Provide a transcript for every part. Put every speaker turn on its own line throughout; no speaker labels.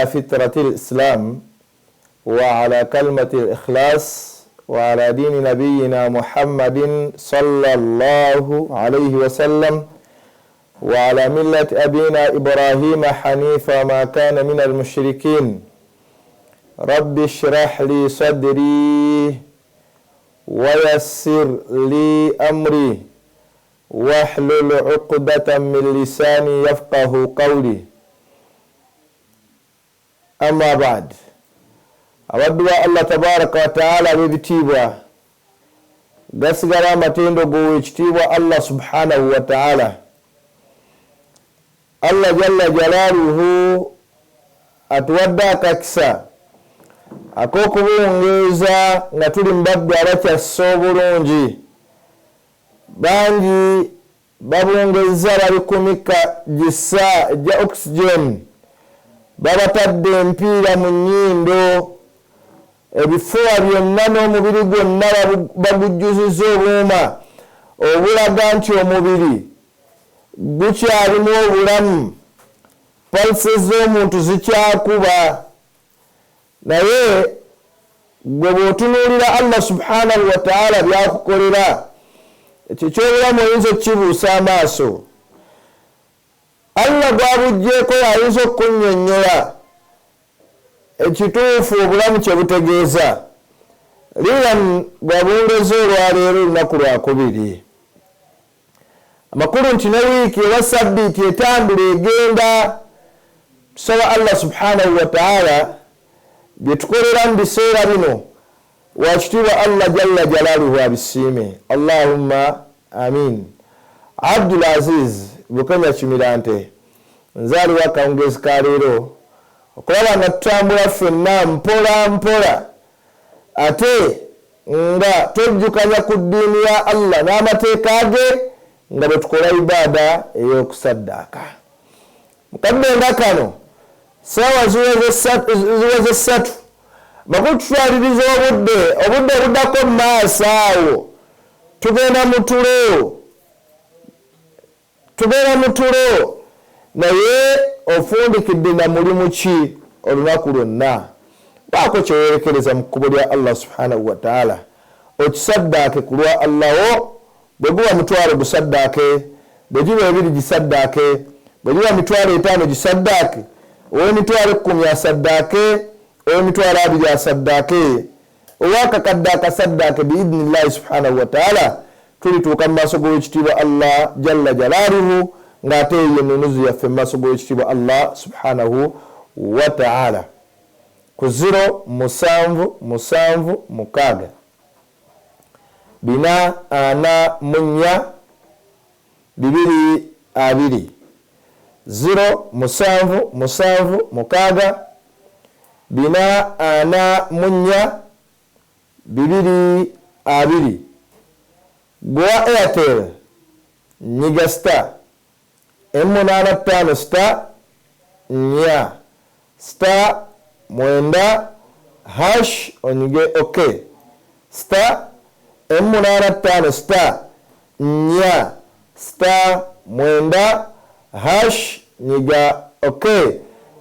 فطرة الإسلام وعلى كلمة الإخلاص وعلى دين نبينا محمد صلى الله عليه وسلم وعلى ملة أبينا إبراهيم حنيفا ما كان من المشركين. رب اشرح لي صدري ويسر لي أمري واحلل عقدة من لساني يفقه قولي. Amma ba'd, abaddu ba Allah tabaraka wataala ab'ebitiibwa, gasigala amatendo g'owekitiibwa Allah subhanahu wataala. Allah jalla jalaaluhu atuwadde akakisa ak'okubungeeza nga tuli mu baddu abakyassa obulungi. Bangi babungezza bali ku mikka gisa egya oxygen, babatadde empiira mu nnyindo, ebifuba byonna n'omubiri gwonna bagujjuzizza obuuma obulaga nti omubiri gukyalimu obulamu, pulse z'omuntu zikyakuba. Naye gwe bw'otunuulira Allah subhanahu wataala byakukolera, ekyo ekyobulamu oyinza okukibuusa amaaso. Allah gwabuggyeko ayinza okukunnyonnyola ekituufu obulamu kye butegeeza. Liran gwabungeza olwaleero olunaku lwakubiri, amakulu nti ne wiiki oba sabbiiti etambula egenda. Tusaba Allah subhanahu wataala bye tukolera mu biseera bino, wakitiibwa Allah jalla jalaaluhu abisiime. Allahumma amin. Abdul Aziz Bukenya Kimirante nzaaliwa akawungeezi ka leero okulaba nga tutambula ffenna mpola mpola, ate nga twejjukanya ku ddiini ya Allah n'amateeka ge nga bwe tukola ibaada ey'okusaddaaka. Mukadde nga kano saawa ziweze 3, makulu tutwaliriza obudde obuddako mu maaso awo tugenda mu tulo, tugenda mu tulo. Naye ofundikidde na mulimu ki olunaku lwonna? Baako kyewerekereza mu kkubo lya Allah subhanahu wataala, okisaddaake ku lwa Allaho. Bwe guba mutwalo gusaddaake, bwe giba 2 gisaddaake, bwe giba 50,000 gisaddaake, ow'emitwalo 10 asaddaake, ow'emitwalo 20 asaddaake, ow'akakadde akasaddaake. Biidnillahi subhanahu wataala tulituuka mu maaso g'owekitiibwa Allah jalla jalaaluhu, ng'ate eyo ennunuzi yaffe mu maaso g'owekitiibwa Allah subhanahu wataala. Ku 0 7 7 6 4 4 4 2 2, 0 7 7 6 4 4 4 2 2. Gwa Airtel nyiga star 85 star 4 star 9 hash, onyige ok. Star 85 star 4 star 9 hash, nyiga ok.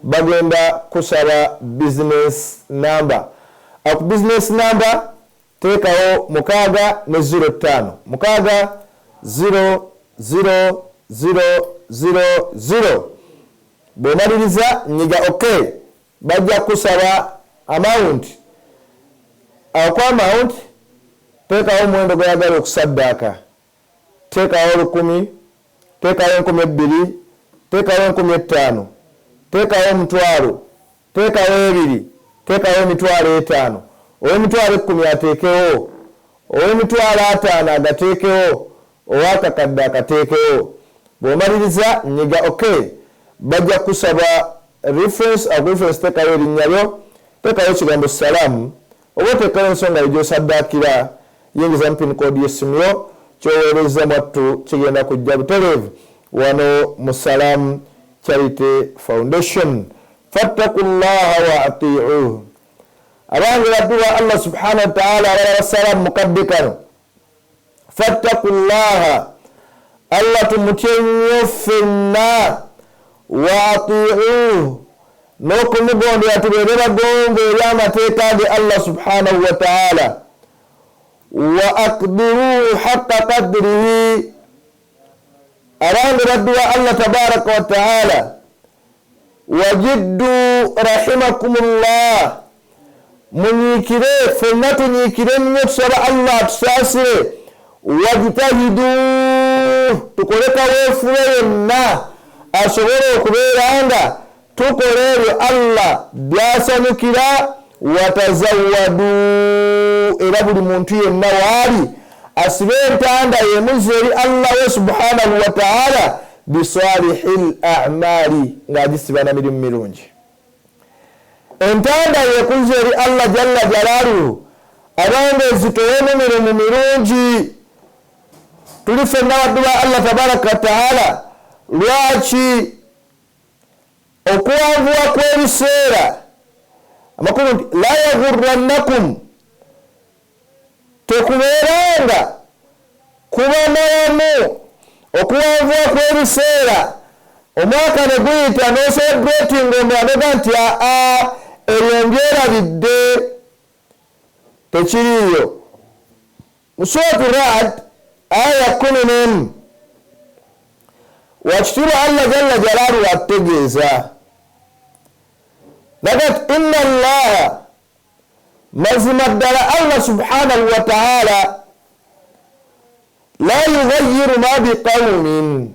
Bagenda kusaba business number. Aku business number teekawo 6 ne 0 5 6 0 0 0 0 0. Bw'omaliriza nyiga ok. Bajja kusaba amount. Awo ku amount teekawo omuwendo gw'oyagala okusaddaaka. Teekawo 1,000, teekawo 2,000, teekawo 5,000, teekawo 1,000, teekawo 2, teekawo 50,000. Ow'emitwalo 10 ateekewo, ow'emitwalo 50 agateekewo, ow'akakadde akateekewo. Bw'omaliriza nyiga ok. Bajja kusaba reference. Ako reference teekawo erinnya lyo, teekawo ekigambo salaamu oba oteekawo ensonga yo gy'osaddaakira. Yingiza mu pin code y'essimu yo, kyoweereza mwattu kigenda kujja butereevu wano mu Salam Charity Foundation. Fattakullaha wa atiuhu. Abange baddu ba Allah subhanahu wataala abalaba salaamu mukadde kano, fattakullaha, Allah tumutye nnyo ffenna, wa atiuhu. N'okumugondera, tubeere bagonvu eri amateeka ge Allah subhanahu wa taala. Wa aqdiruhu haqa qadrihi. Abange baddu wa Allah tabaraka wa taala, wajiddu rahimakumullah, munyiikire, ffenna tunyiikire nnyo, tusaba Allah atusaasire. Wajtahidu, tukole kaweefube yonna asobole okubeera nga tukola ebyo Allah byasanyukira. Watazawadu, era buli muntu yenna waali asibe entanda yemuzi eri Allah we subhanahu wa taala, bisalihi l amali, ng'agisiba na mirimu mirungi. Entanda yekuza eri Allah jalla jalaluhu, abange ezitowemu mirimu mirungi. Tuli ffenna baddu ba Allah tabaraka wataala. Lwaki okuwanvuwa kw'ebiseera, amakulu nti la yaghurrannakum, tekubeeranga kubamalamu okuwanvuwa kw'ebiseera, omwaka ne guyita n'ocelebrating omulala noga nti aa, ebyo mbyerabidde. Tekiriiyo. Mu Suratu Rad, aya 11, wakitiibwa Allah jalla jalaaluhu atutegeeza naga nti inna Allaha, mazima ddala Allah subhanahu wa taala, la yughayiru ma biqaumin,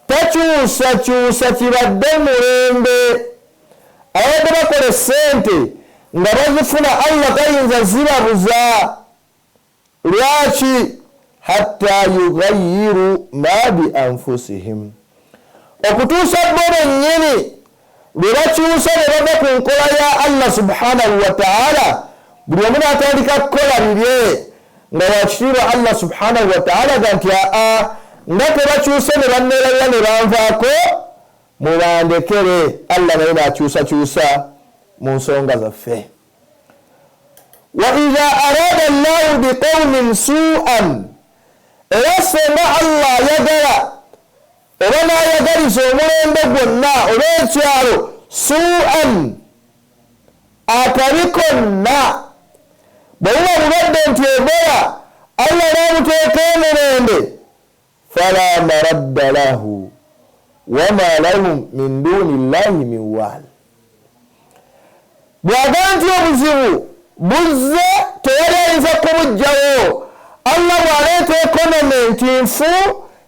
takyusakyusa kibadde mulembe. Abadde bakola essente nga bazifuna, Allah tayinza zibabuza. Lwaki? Hatta yughayiru ma bi anfusihim, okutuusa bo bennyini lwe bakyusa ne bava ku nkola ya Allah subhanahu wa taala, buli omu n'atandika kukola bibye, nga wakitiibwa Allah subhanahu wa taala ga nti aa, nga tebakyuse ne banneerabira ne banvaako, mubandekere. Allah naye n'akyusakyusa mu nsonga zaffe. Wa idha arada llahu biqaumin suan, era senga Allah ayagala oba n'ayagaliza omulembe gwonna oba ekyalo suan, akabi konna, bwe buba bulwadde nti Ebola, Allah n'abuteeka emirembe, fala maradda lahu wama lahum min duni llahi min wal. Bw'aga nti obuzibu buzze, tewali ayinza kubugjawo. Allah bw'aleeta economy nti nfu,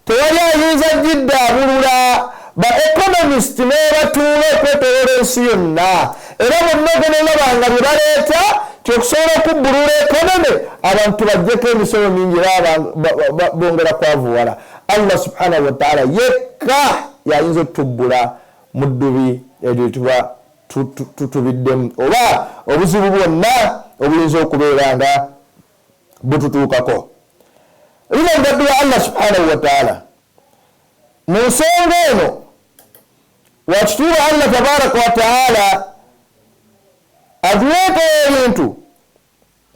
tewali ayinza giddaabulula. Ba economist n'ebatuula okwetoloola ensi yonna, era bonna ogenda olaba nga bye baleeta ti okusobola okubbulula economy, abantu bajjeko emisolo mingi, era bongera kwavuwala. Allah subhanahu wataala yekka yayinza otutubbula mu ddubi eryo tuba tutubiddemu, oba obuzibu bwonna obuyinza okubeera nga bututuukako. Lino mubaddu wa Allah subhanahu wataala, mu nsonga eno wakitiibwa Allah tabaraka wataala atuleetera ebintu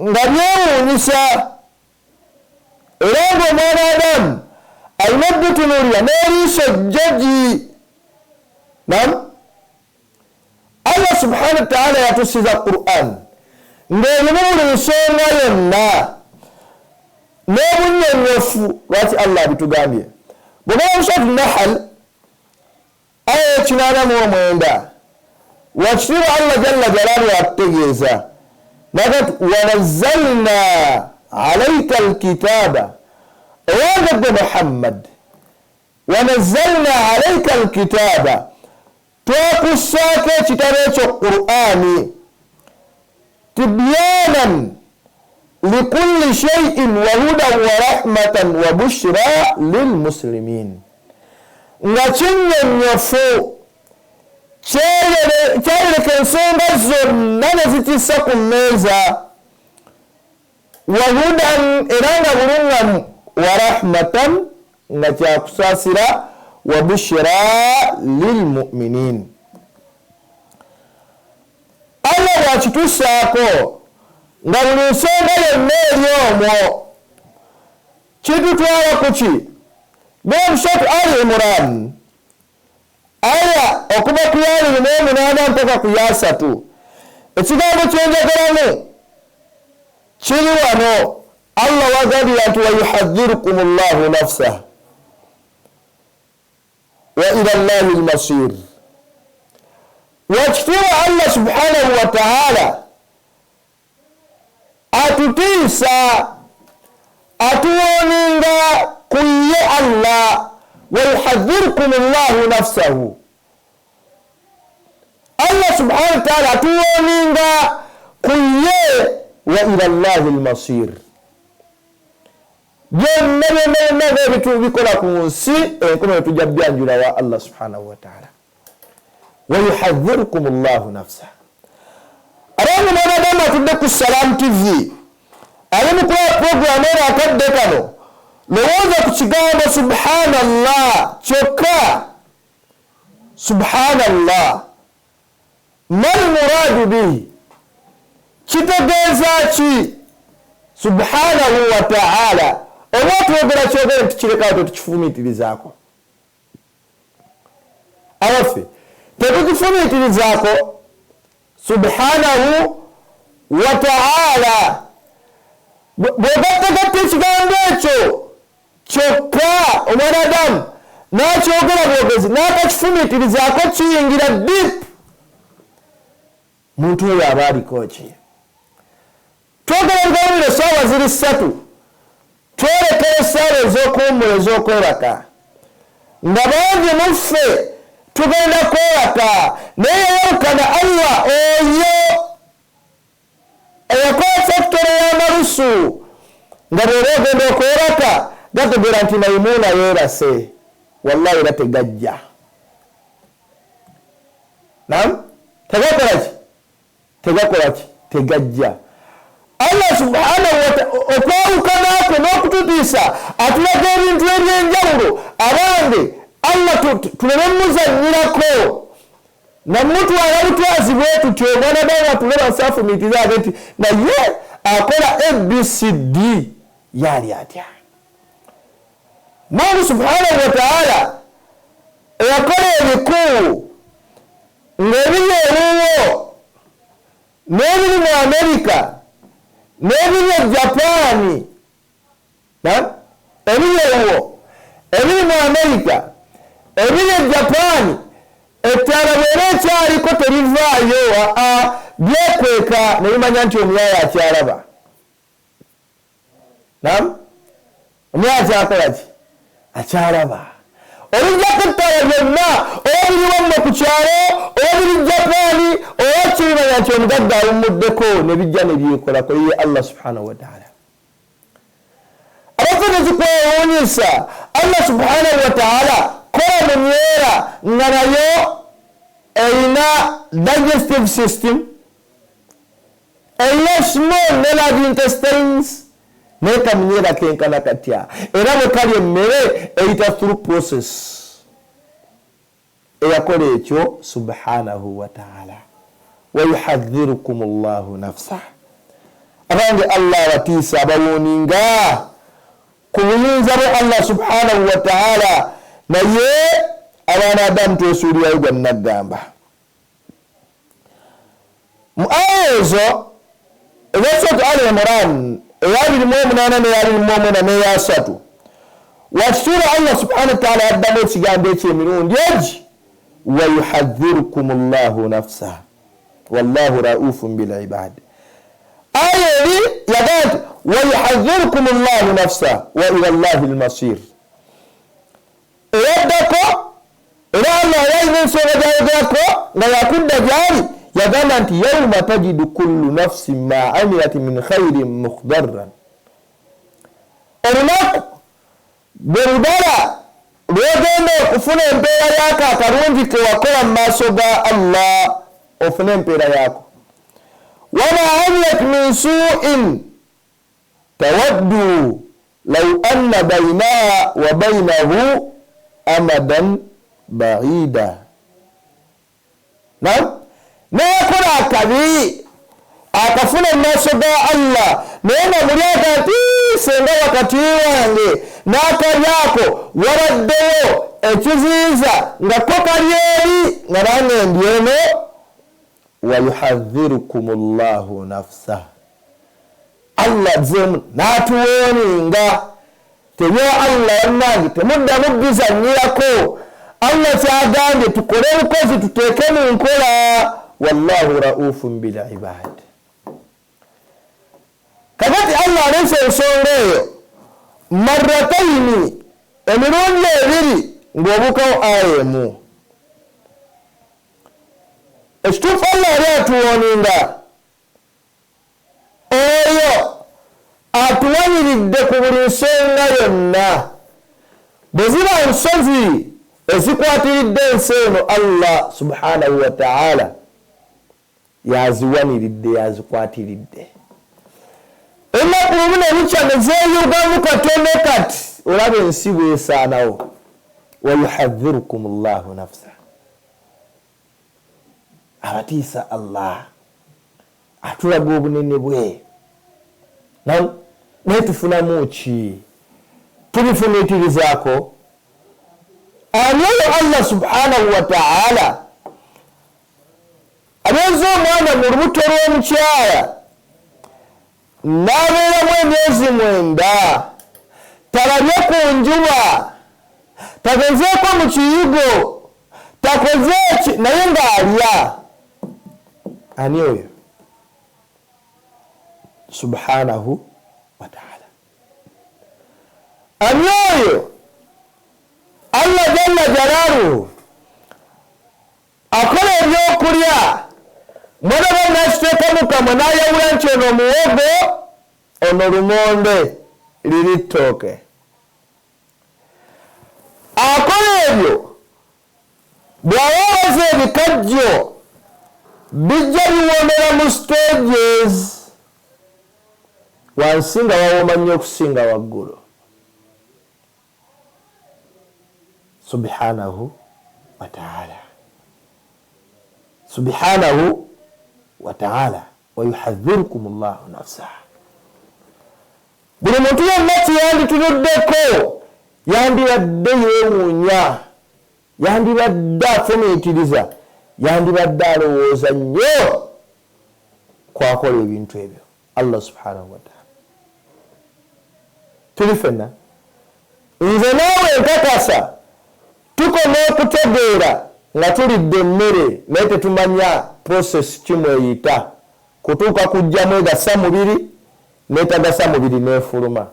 nga byewuunyisa, era ng'omwana Adamu alina obitunuulira n'eriiso jjogi. Nam, Allah subhanahu wataala yatusiza Quran ng'erimu buli nsonga yonna n'obunnyonnyofu. Lwaki Allah abitugambye? Bwegaba mu Suratu Nahal, aya 89, wakitiibwa Allah jalla jalaaluhu atutegeeza naga nti wanazzalna alaika alkitaaba, owange gwe Muhammad, wanazzalna alaika alkitaaba, twakussaako ekitabo ekyo Qur'ani, tibyanan likulli shay'in wa hudan wa rahmatan wa bushra lilmuslimin, nga kinnyonnyofu, kyayoleka ensonga zonna ne zikissa ku mmeeza, wa hudan, era nga buluŋŋamu, wa rahmatan, nga kyakusaasira, wa bushra lilmuminin. Allah bw'akitusaako nga buli nsonga yonna eri omwo, kitutwala ku ki? Genda Suratu Ali Imran, Aya okuva ku 28 mpaka ku 30. Ekigambo kyenjagalamu kiri wano. Allah wagambira nti wayuhadhirukum llahu nafsah wa ila llahi lmasir. Wakitiibwa Allah subhanahu wa taala atutiisa, atuwoninga ku ye Allah. Wayuhadhirukum llahu nafsahu, Allah subhanahu wa taala atuwoninga ku ye. Wa ila llahi lmasir, byonna byonna byonna ngaebitu bikola ku nsi enkomerero tujja byanjula wa Allah subhanahu wa taala. Wayuhadhirukum llahu nafsa. Abange mwanadamu atudde ku Salam TV ali mukulaba puroguramu eno akadde kano, lowooza ku kigambo subhanallah kyokka. Subhanallah, mal muradu bihi, kitegeeza ki subhanahu wa taala? Oba twogera kyogere nti kirekawo tetukifumiitirizaako. Abaffe, tetukifumiitirizaako subhanahu wa taala. Bw'ogattagatta ekigambo ekyo kyokka omwanadamu n'akyogera bwogezi n'atakifumiitirizaako, kiyingira deep, muntu oyo aba aliko ki? Twogera ebigambo bino saawa ziri 3, twolekera essaawa ez'okuwummula, ez'okwebaka, nga bangi muffe tugenda kwebaka. Naye yayawukana Allah oyo eyakola factory y'amalusu, nga bw'oba ogenda okwebaka gategeera nti Maimuuna yeebase, wallahi era tegajja. Nam tegakola ki? Tegakola ki? Tegajja. Allah subhanahu wataala okwawukanakwe n'okututiisa atulaga ebintu ebyenjawulo. Abange, Allah tuleme muzanyirako namutwala butwazi bwe tutyo. Omwana dawa tuleba nsafumiitiriza ate nti naye akola ABCD yaali atya? Mungu subhanahu wataala eyakola ebikuu ng'ebiri ewuwo n'ebiri mu Amerika n'ebiri e Japaani, ebiri ewuwo, ebiri mu Amerika, ebiri e Japaani, ettaala bwera ekyaliko terivaayo, aa byekweka nebimanya nti omuyaya akyalaba. Nam omuyaya akyakola ki? Akyalaba. Olujjako ettaala byonna, oba biri wammwe ku kyalo oba biri Japaani oba kibimanya nti omugagga awummuddeko, ne bijja ne byekolako. Ye Allah subhanahu wataala. Abaffe, tekikwewuunyisa Allah subhanahu wataala kola munywera nga nayo erina digestive system, erina small ne large intestines, naye kamunywera kenkana katya, era bwe kali emmere eyita through process. Eyakola ekyo subhanahu wataala. Wayuhadhirukum llahu nafsah. Abange, Allah abatiisa, abawuuninga ku buyinza bwe Allah subhanahu wataala. Naye abaana adamu twesuulirayo gwa naggamba. Mu aya ezo eza Al Imran, eya 28 neya 29 neya 30, wakituula Allah subhanahu wataala yaddamu ekigambo ekyo emirundi egi: wayuhadhirukum llahu nafsah wallahu raufun bilibad. Aya eri yagamba nti wayuhadhirukum llahu nafsah wa ila llahi lmasir. Eyaddako era Allah yalina ensonga gyayogerako nga yakudda gyali, yagamba nti yauma tajidu kullu nafsin ma amilat min khairin mukhdarran. Olunaku bwe ludala lwogenda okufuna empeera yaako akalungi kewakola mu maaso ga Allah, ofune empeera yaako. Wama amilat min suin tawaddu law anna bainaha wa bainahu amadan baida. Nam neyakola akabi akafuna mu maaso ga Allah, naye nga muli aga nti senga wakati wange n'akabi ako wabaddewo. Ekiziyiza nga ko kali eri nga nange ndi eno. Wayuhadhirukum llahu nafsah, Allah azzeemu n'atuwooninga tebya Allah. Bannange, temuddamu bizannyirako. Allah kyagambye tukole bukozi, tuteeke mu nkola. Wallahu raufun bilibad. Kakati Allah aleese ensonga eyo marrataini, emirundi ebiri, ng'obuukawo aya emu. Ekituufu, Allah ali atuwooninga, oyo atuwaniridde ku buli nsonga yonna. Bwe ziba nsozi ezikwatiridde ensi eno, Allah subhanahu wataala yaziwaniridde, yazikwatiridde. Olunaku lumu ne lukya ne zeeyugamu katono, kati olaba ensi bwesaanawo. Wayuhadhirukum llahu nafsa, abatiisa Allah, atulaga obunene bwe. Naye tufunamu ki? Tubifumiitirizaako? Ani oyo Allah subhanahu wataala abeeza omwana mu lubuto lw'omukyala n'abeeramu emyezi 9, talabye ku njuba, tagezeeko mu kiyigo, takoze eki, naye ng'alya? Ani oyo? Subhanahu wataala. Ani oyo Allah jalla jalaluhu akola ebyokulya, mwana ba nakiteeka mukamwa n'ayawula nti ono muwogo, ono lumonde, liri ttooke? Akola ebyo, bw'aba abaza ebikajjo, bijja biwomera mu stages, wansi nga wawooma nnyo okusinga waggulu. Subhanahu wataala, subhanahu wataala. Wayuhadhirukum llahu nafsah. Buli muntu yenna kyeyanditunuddeko, yandibadde yeewuunya, yandibadde afumiitiriza, yandibadde alowooza nnyo kwakola ebintu ebyo Allah subhanahu wataala. Tuli fenna, nze naawe, nkakasa tukoma okutegeera nga tulidde emmere, naye tetumanya process kimweyita kutuuka kujjamu egasa mubiri netagasa mubiri nefuluma.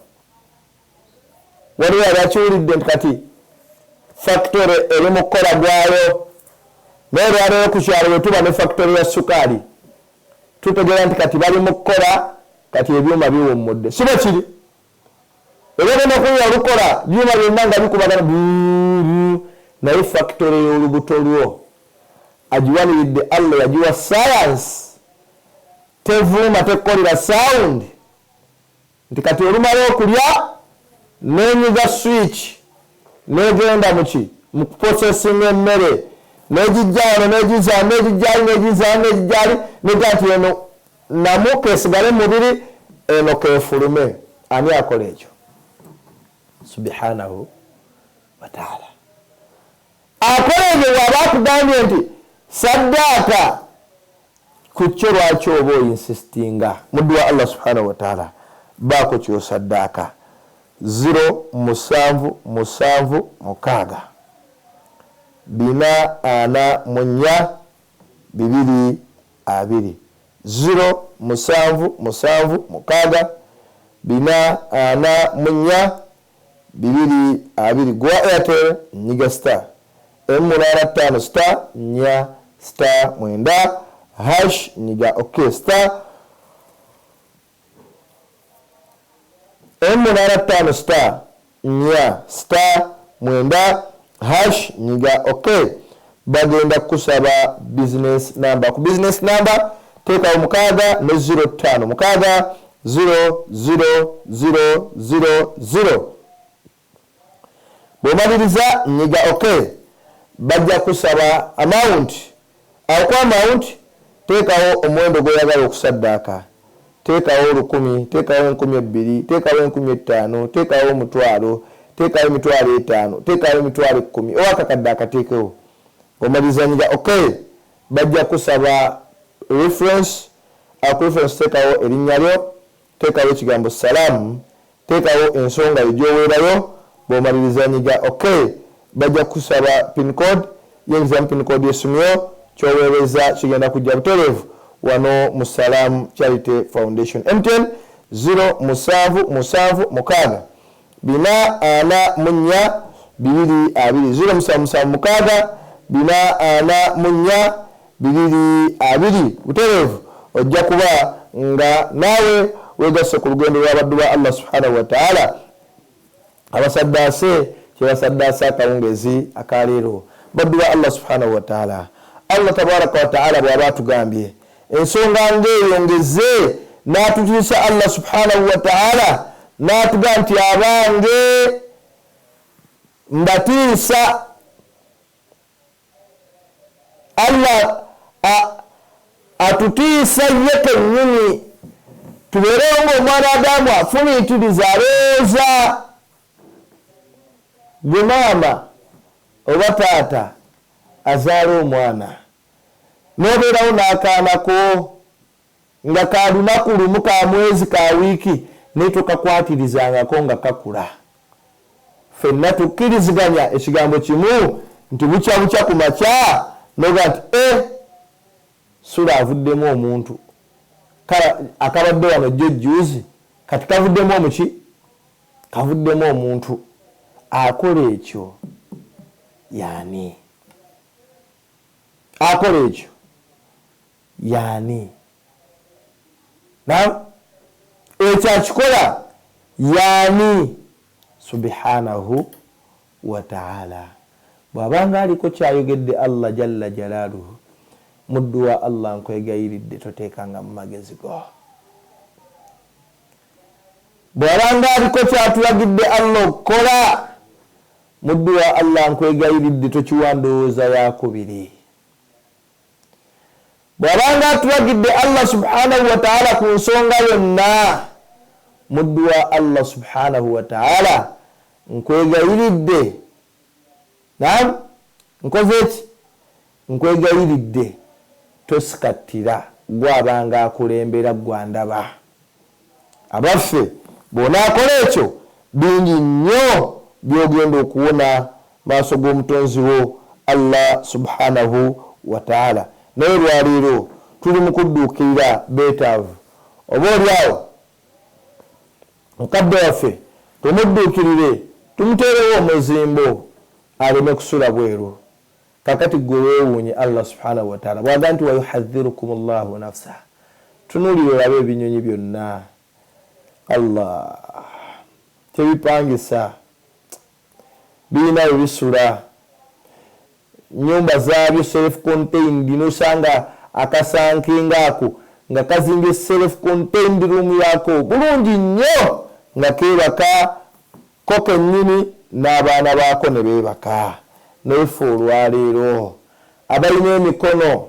Waliwo abakiwulidde nti kati factory eri mu kukola gwayo, naye olwaleero ku kyalo bwe tuba ne factory ya sukaali, tutegeera nti kati bali mu kukola, kati ebyuma biwummudde. Si bwe kiri? Era ogenda okuwulira lukola byuma byonna nga bikubagana, naye factory y'olubuto lwo agiwaniridde Allah, yagiwa science, tevuuma, tekkolera sound, nti kati olumala okulya nenyiga switch negenda muki, mu kuprocessinga emmere, negijja wano, negiza, negijjali, negiza, negijjali, nega nti eno namu kesigale mubiri, eno kefulume. Ani akola ekyo? Subhanahu wataala akola ebyo. Bwaba akugambye nti saddaaka ku kyo, lwaki oba oinsistinga? Muddu wa Allah subhanahu wataala, baako kyosaddaaka. 0776 444 22, 0776 444 22. Gwa Airtel, nyiga star 185 star 4 star 9 hash, nyiga ok. Star 185 star 4 star 9 hash, nyiga ok. Bagenda kukusaba business number. Ku business number teekawo 6 ne 05, 6 0 0 0 0 0. Bw'omaliriza, nyiga ok. Bajja kusaba amount. Awo ku amount teekawo omuwendo gw'oyagala okusaddaaka. Teekawo 1,000, teekawo 2,000, teekawo 5,000, teekawo 100,000. Teekayo 50,000, teekayo 10,000, oba akakadde akateekewo. Omaliriza nyiga okay, bajja kusaba reference. Aku reference teekawo erinnya lyo, teekawo ekigambo salaamu, teekawo ensonga yo gy'oweerayo. Bw'omaliriza nyiga okay, bajja kusaba pin code, yingizamu pin code y'essimu yo, kyoweereza kigenda kujja butereevu wano mu Salaam Charity Foundation. MTN 0776 444 22, 0776 444 22. Butereevu ojja kuba nga naawe weegasse ku lugendo lw'abaddu ba Allah subhanahu wa ta'ala abasaddaase kyebasaddaase akawungezi akaleero. Baddu ba Allah subhanahu wa ta'ala, Allah tabaraka wa ta'ala bw'aba atugambye ensonga ng'eyo ngeze n'atutiisa Allah subhanahu wa ta'ala n'atuga nti abange mbatiisa. Allah atutiisa ye kennyini, tubeerewo ng'omwana Adamu afumiitiriza alowooza. Gwe maama oba taata azaala omwana n'obeerawo n'akaanako nga ka lunaku lumu, ka mwezi, ka wiiki, naye tokakwatirizangako nga kakula. Ffenna tukkiriziganya ekigambo kimu nti bukya bukya ku makya noga nti sula avuddemu omuntu akabadde wano jjo jjuuzi, kati kavuddemu omuki, kavuddemu omuntu. Akola ekyo yaani? Akola ekyo yaani? Na ekyo akikola yaani? Subhanahu wa ta'ala. Bw'abanga aliko kyayogedde Allah jalla jalaaluhu, muddu wa Allah nkwegayiridde toteekanga mu magezi go. Bw'abanga aliko kyatulagidde Allah okukola, muddu wa Allah nkwegayiridde tokiwa ndowooza yakubiri. Bw'abanga atulagidde Allah subhanahu wa ta'ala ku nsonga yonna, muddu wa Allah subhanahu wa ta'ala nkwegayiridde, naam, nkoze ki? Nkwegayiridde tosikattira gw'abanga akulembera gwandaba. Abaffe bw'onaakola ekyo bingi nnyo by'ogenda okuwona maaso g'omutonzi wo Allah subhanahu wa ta'ala. Naye olwaleero tuli mu kudduukirira beetaavu, oba oliawo mukadde waffe tumudduukirire tumuteerewo omuzimbo aleme kusula bweru. Kakati gwe weewuunye Allah subhanahu wa ta'ala bw'agamba nti wayuhadhirukum llahu nafsa, tunuulira olabe ebinyonyi byonna Allah tebipangisa, birina we bisula, nyumba zaabyo self contained, nosanga akasanke ngaako nga kazimbye self contained room yaako bulungi nnyo, nga keebaka ko kennyini n'abaana baako ne beebaka. Naye ffe olwaleero abalina emikono,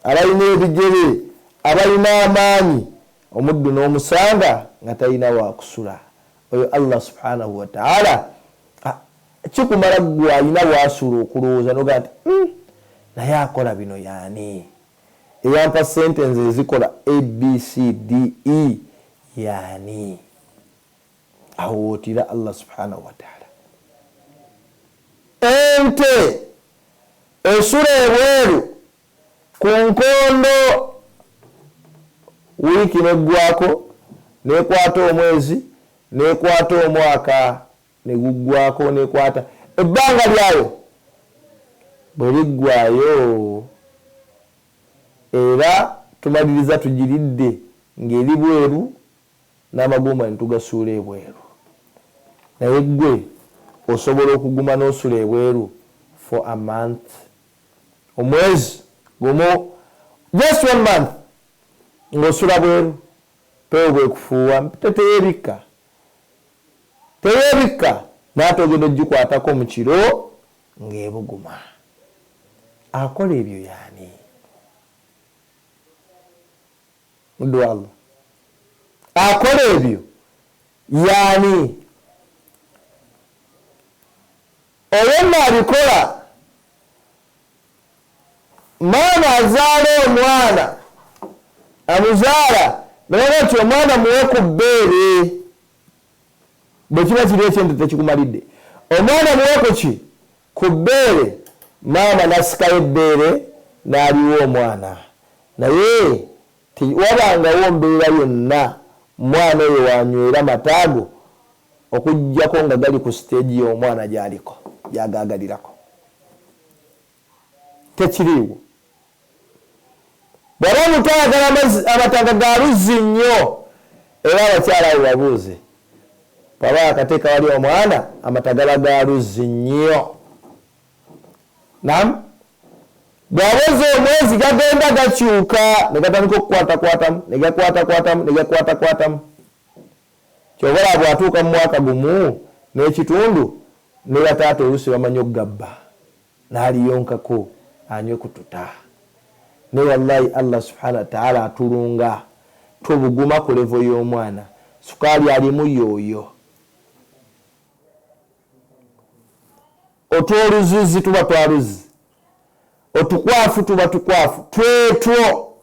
abalina ebigere, abalina amaanyi, omuddu n'omusanga nga talina wakusula. Oyo Allah subhanahu wa ta'ala kikumala ggwe alina waasula okulowooza noga nti naye akola bino yaani? Eyampa sente nze ezikola A B C D E yaani? Awo wootira Allah subhanahu wa ta'ala. Ente esula ebweru ku nkondo wiiki neggwako, nekwata omwezi, nekwata omwaka neguggwako, nekwata ebbanga lyayo bwe liggwayo era tumaliriza tugiridde ng'eri bweru n'amagumba ne tugasuula ebweru. Naye ggwe osobola okuguma n'osula ebweru for a month, omwezi gumu, just 1 month ng'osula bweru, pewo bwekufuuwa teyeebikka, teyeebikka, n'ate ogenda ogikwatako mu kiro ng'ebuguma. Akola ebyo yaani? Muddu wa Allah akola ebyo yaani? Oyo nno abikola, maama azaala omwana, amuzaala naye nti omwana muwe ku bbeere, bwe kiba kiri ekyente tekikumalidde, omwana muwe ku ki? Ku bbeere. Maama n'asikayo ebbeere n'aliwa omwana, naye wabangawo mbeera yonna mwana oyo wanywera mataago okuggyako nga gali ku siteegi y'omwana gy'aliko gy'agaagalirako. Tekiriiwo. Bw'aba omuntu ayagala amata nga ga luzzi nnyo, era abakyala abo babuuze, bw'aba yakateeka wali omwana amata gaba ga luzzi nnyo. Nam bw'aweza omwezi gagenda gakyuka ne gatandika okukwatakwatamu ne gakwatakwatamu ne gakwatakwatamu. Ky'ova olaba bw'atuuka mu mwaka gumu n'ekitundu ne bataata oluusi bamanyi okugabba n'aliyonkako anywe ku tuta. Naye wallahi Allah subhanahu wataala atulunga tubuguma ku level y'omwana. Sukaali alimu yooyo. Otw'oluzizi tuba twa luzzi, otukwafu tuba tukwafu, twetwo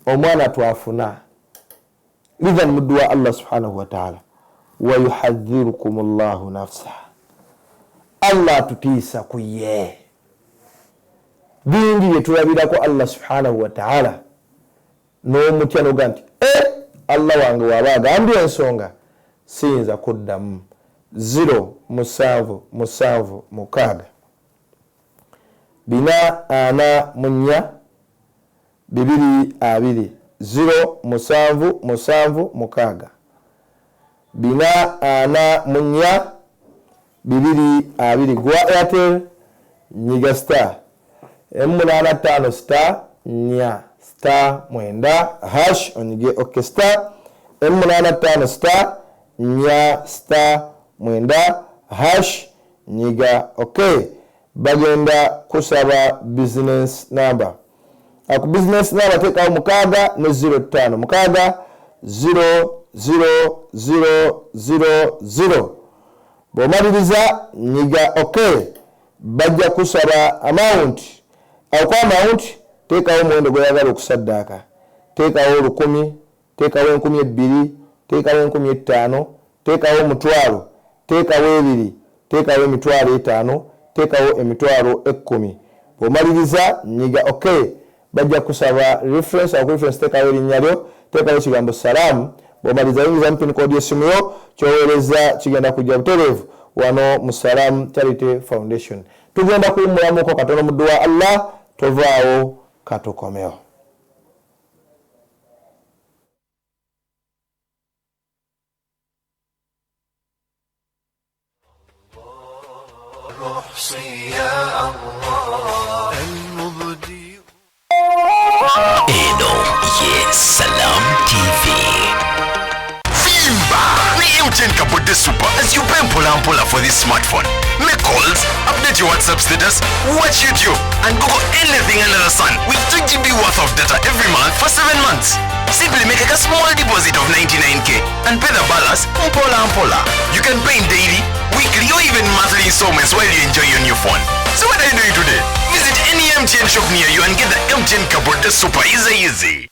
omwana twafuna. Idhan muddu wa Allah subhanahu wataala, wayuhadhirukum llahu nafsa, Allah atutiisa ku ye. Bingi byetulabirako Allah subhanahu wataala n'omutya noga nti e Allah wange waaba agambye ensonga siyinza kuddamu. 0 7 7 6 4 4 2 2 0 7 7 6 4 4 2 2. Gwa Airtel nyiga star 8 5 star 4 star 9 hash onyige ok star 8 5 star 4 star 9 hash nyiga ok. Bagenda kusaba business number. Ku business number teekawo 6 ne 0 5 6 0 0 0 0 0. Bw'omaliriza nyiga ok. Bajja kusaba amount. Awo ku amount teekawo omuwendo gw'oyagala okusaddaaka. Teekawo 1000, teekawo 2000, teekawo 5000, teekawo 1,000, teekawo 2, teekawo 50,000, teekawo 10,000. Bw'omaliriza nyiga ok. Bajja kusaba reference. Awo ku reference teekawo erinnya lyo, teekawo ekigambo salaamu. Bw'omaliriza yingizamu pin code y'essimu yo, ky'oweereza kigenda kujja butereevu wano mu Salam Charity Foundation. Tugenda kuwummulamuko katono muddu wa Allah, tovaawo katukomewo.
Eno ye Salam TV.
Vimba ni MTN Kabodde Super as you pay mpola mpola for this smartphone. Make calls, update your WhatsApp status, watch YouTube, and Google anything under the sun with 2 GB worth of data every month for 7 months. Simply make a small deposit of 99k and pay the balance mpola mpola. You can pay in daily, weekly, or even monthly installments while you enjoy your new phone. So what are you doing today? Visit any MTN shop near you and get the MTN Kabodde Super easy easy.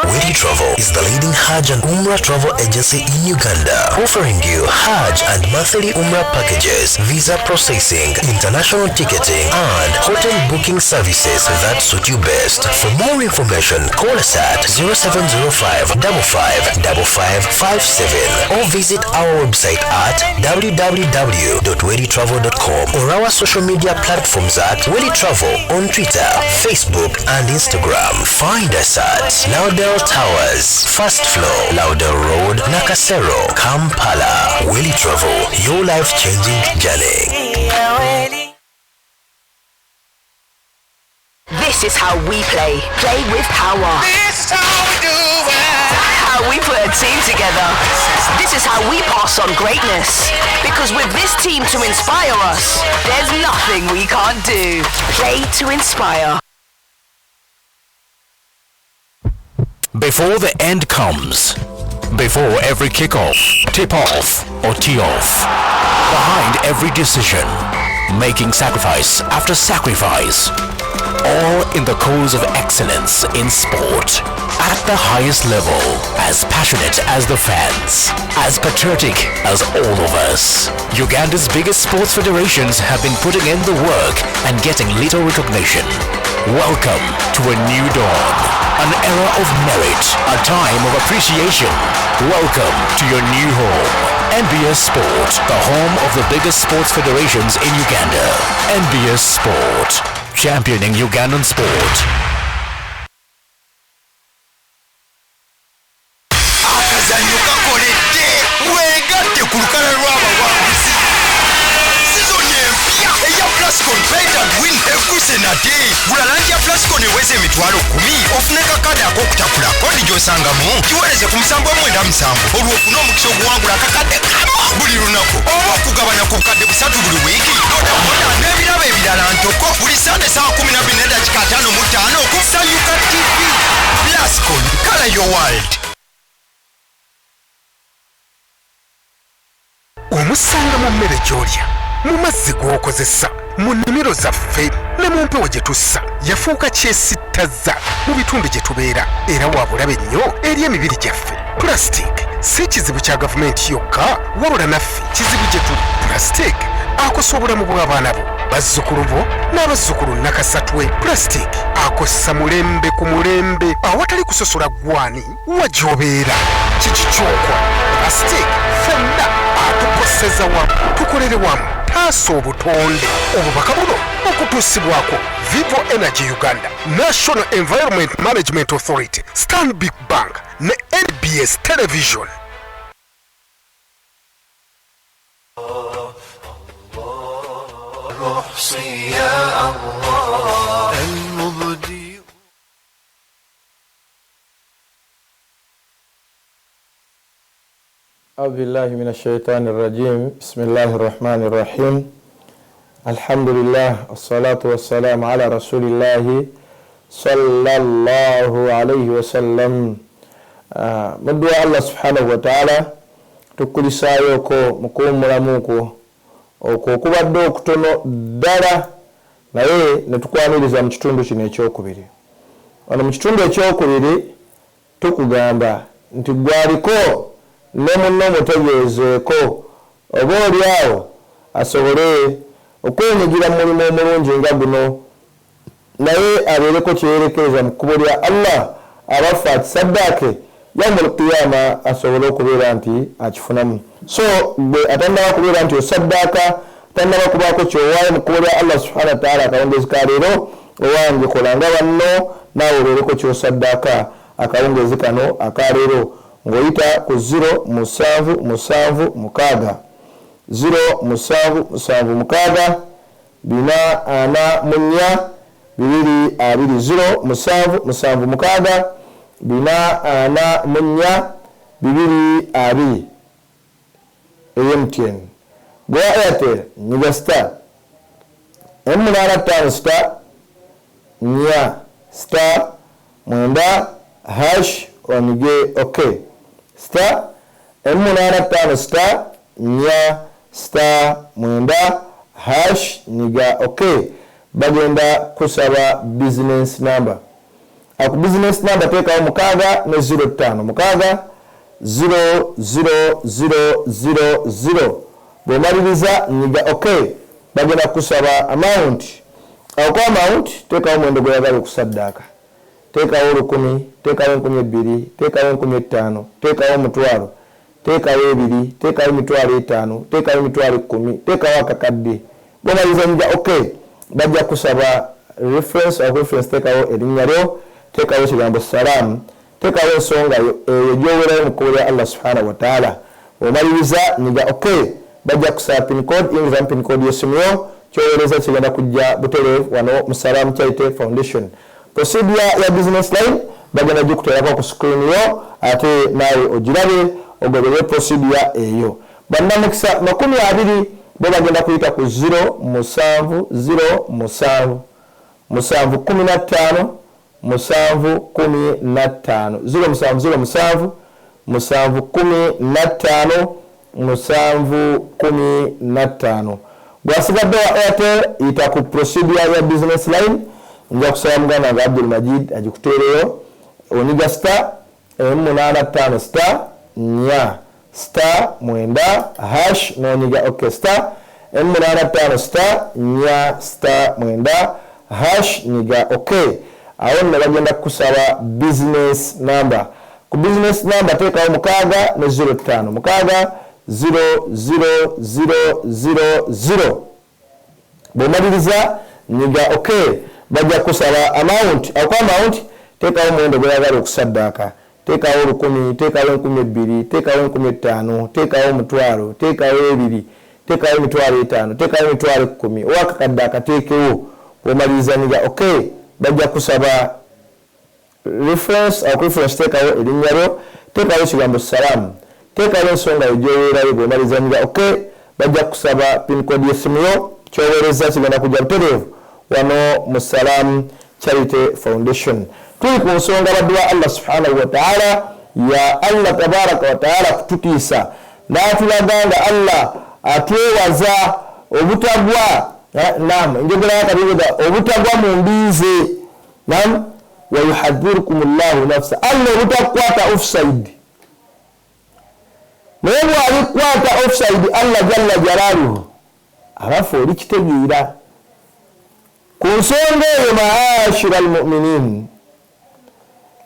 Willy Travel is the leading Hajj and Umrah travel agency in Uganda, offering you Hajj and monthly Umrah packages, visa processing, international ticketing, and hotel booking services that suit you best. For more information, call us at 0705 55 5557 or visit our website at www.wellytravel.com or our social media platforms at Willy Travel on Twitter, Facebook, and Instagram. Find us at Laudel Towers, First Floor, Laudel Road, Nakasero, Kampala. Willy Travel, your life-changing journey.
This is how we play. Play with power.
This is how we do it.
How we put a team together. This is how we pass on greatness. Because with this team to inspire us, there's nothing we can't do. Play to inspire.
Before the end comes, before every kickoff, tip-off, or tee-off, behind every decision, making sacrifice after sacrifice, all in the cause of excellence in sport. At the highest level, as passionate as the fans, as patriotic as all of us. Uganda's biggest sports federations have been putting in the work and getting little recognition. Welcome to a new dawn, an era of merit, a time of appreciation. Welcome to your new home. NBS Sport, the home of the biggest sports federations in Uganda. NBS Sport, championing Ugandan sport.
Akazannyo kakoledde. Weegatte ku lukalala lw'abawanguzi. Sizoni empya eya Plascon Paint and Win eguse nate. Gula langi ya Plascon eweza 100,000 ofune kakadde ak'okutakula. Kodi gy'osangamu giweereze ku 797, olwo ofune omukisa oguwangula akakadde kamu buli lunaku oba okugabana ku bukadde 3 buli wiiki, bodaboda n'ebirabo ebirala ntoko buli Sande saawa 12:55 ku Sanyuka TV. Plascon, color your world.
Omusanga mu mmere gy'olya, mu mazzi g'okozesa, mu nnimiro zaffe ne mu mpewo gye tussa. Yafuuka kyesittaza mu bitundu gye tubeera era wa bulabe nnyo eri emibiri gyaffe. Plastic si kizibu kya gavumenti yokka, wabula naffe kizibu gye tuli. Plastic akosa obulamu bw'abaana bo, bazzukulu bo n'abazzukulu nakasatwe. Plastic akosa mulembe ku mulembe awatali kusosola gwani wa gy'obeera. Kiki ky'okola? Plastic ffenna atukoseza wamu, tukolere wamu, taasa obutonde. Obubaka buno okutuusibwako Vivo Energy Uganda, National Environment Management Authority, Stanbic Bank ne NBS Television.
المحصي يا الله المبدي.
أعوذ بالله من الشيطان الرجيم. بسم الله الرحمن الرحيم. الحمد لله، الصلاة والسلام على رسول الله صلى الله عليه وسلم. Muddu wa Allah subhanahu wa ta'ala, tukulisaayoko mukuwummulamuko okwo okubadde okutono ddala, naye ne tukwaniriza mu kitundu kino ekyokubiri. Wano mu kitundu ekyokubiri tukugamba nti gwaliko ne munno mutegeezeeko, oba oli awo asobole okwenyigira mu mulimu omulungi nga guno, naye abeereko kyeyerekereza mu kkubo lya Allah, abaffe akisaddaake yaumul qiyama asobole okubeera nti akifunamu. So gwe atannaba kubeera nti osaddaaka, tannaba kubaako kyowaayo mu kkubo lya Allah subhanahu wa ta'ala, akawungeezi ka leero owange kola nga banno, naawe obeereko kyosaddaaka akawungeezi kano akaleero ng'oyita ku 0776 0776 444 22, 0776 444 22. MTN. Gwa Airtel nyiga star 855 star 4 star 9 hash onyige okay. Star 855 star 4 star 9 hash nyiga okay. Bagenda kusaba business number. Aku business number teekawo 6 ne 05 6 0 0 0 0 0. Bw'omaliriza nyiga okay. Bagenda kusaba amount. Ako amount teekawo omuwendo gw'oyagala okusaddaaka. Teekawo 1000, teekawo 2000, teekawo 5000, teekawo 500, teekawo 2, teekawo 5000, teekawo 100,000, teekawo akakadde. Bw'omaliriza nyiga okay. Bajja kusaba reference. Ako reference teekawo erinnya lyo, teekawo ekigambo salaamu, teekawo ensonga eyo gy'owerayo mu kkubo lya Allah subhanahu wa ta'ala. Bw'omaliriza nyiga okay. Bajja kusaba pin code, yingiza mu pin code y'essimu yo, kyoweereza kigenda kujja butereevu wano mu Salam Charity Foundation. Procedure ya business line bagenda gikuteerako ku screen yo, ate naawe ogirabe ogoberere procedure eyo. Bannamukisa 20 bo bagenda kuyita ku 0 7 0 7 7 15 7 15 0707 7 15 7 15. Gwasigadde wa Airtel yita ku procedure ya business line, nja kusaba muganda nga Abdul Majid agikuteereyo. Onyiga star 85 star 4 star 9 hash, nonyiga ok star 85 star 4 star 9 hash, nyiga ok. Awo nno bagenda kukusaba business number. Ku business number teekawo 6 ne 05 6 0 0 0 0 0. Bw'omaliriza nyiga ok. Bajja kukusaba amount. Ako amount teekawo omuwendo gw'oyagala okusaddaaka, teekawo 1000, teekawo 2000, teekawo 5000, teekawo 1,000, teekawo 2, teekawo 5,000, teekawo 10,000. Owakakadde akateekewo. Bw'omaliriza nyiga ok. Bajja kusaba reference. Ako reference teekawo erinnya lyo, teekawo ekigambo salaamu, teekawo ensonga yo gy'oweerayo. Bw'omaliriza nyiga ok. Bajja kusaba pin code y'essimu yo, kyoweereza kigenda kujja butereevu wano mu Salam Charity Foundation. Tuli ku nsonga baddu wa Allah subhanahu wa ta'ala, ya Allah tabaraka wa ta'ala kututiisa n'atulaga nga Allah atwewaza obutagwa. Naam, enjogera y'akabiga obutagwa mu mbize. Naam, wa yuhadhirukum Allahu nafsa, Allah obutakwata offside. Naye bw'alikwata offside Allah jalla jalaluhu abafu olikitegeera. Ku nsonga eyo maashira almuminin,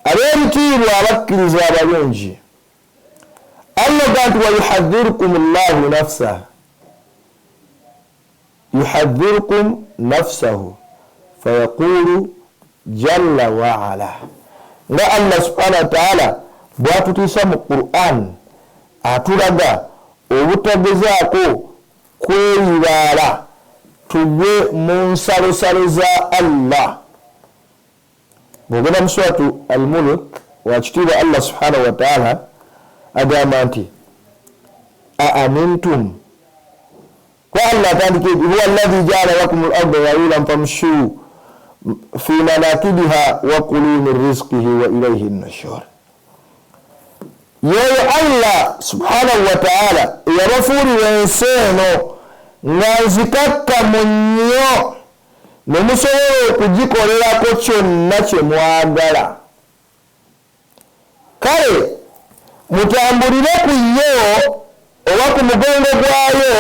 ab'ebitiibwa abakkiriza abalungi, Allah ga nti wa yuhadhirukum Allahu nafsahu, yuhadhirukum nafsahu fayaqulu jalla wa ala. Nga Allah subhanahu wa ta'ala bw'atutiisa mu Qur'an atulaga obutagezaako kweyibaala tugwe mu nsalosalo za Allah. Bw'ogenda mu suratu Al-Mulk, wakitiibwa Allah subhanahu wa ta'ala agamba nti aamintum, kwa Allah atandika huwa alladhi ja'ala lakum al-arda dhalulan famshu fi manakibiha wa kulu min rizqihi wa ilayhi an-nushur. Yeyo Allah subhanahu wa ta'ala yabafuulira ensi eno nga nzikakkamu nnyo ne musobola okugikolerako kyonna kye mwagala. Kale mutambulire ku yo oba ku mugongo gwayo,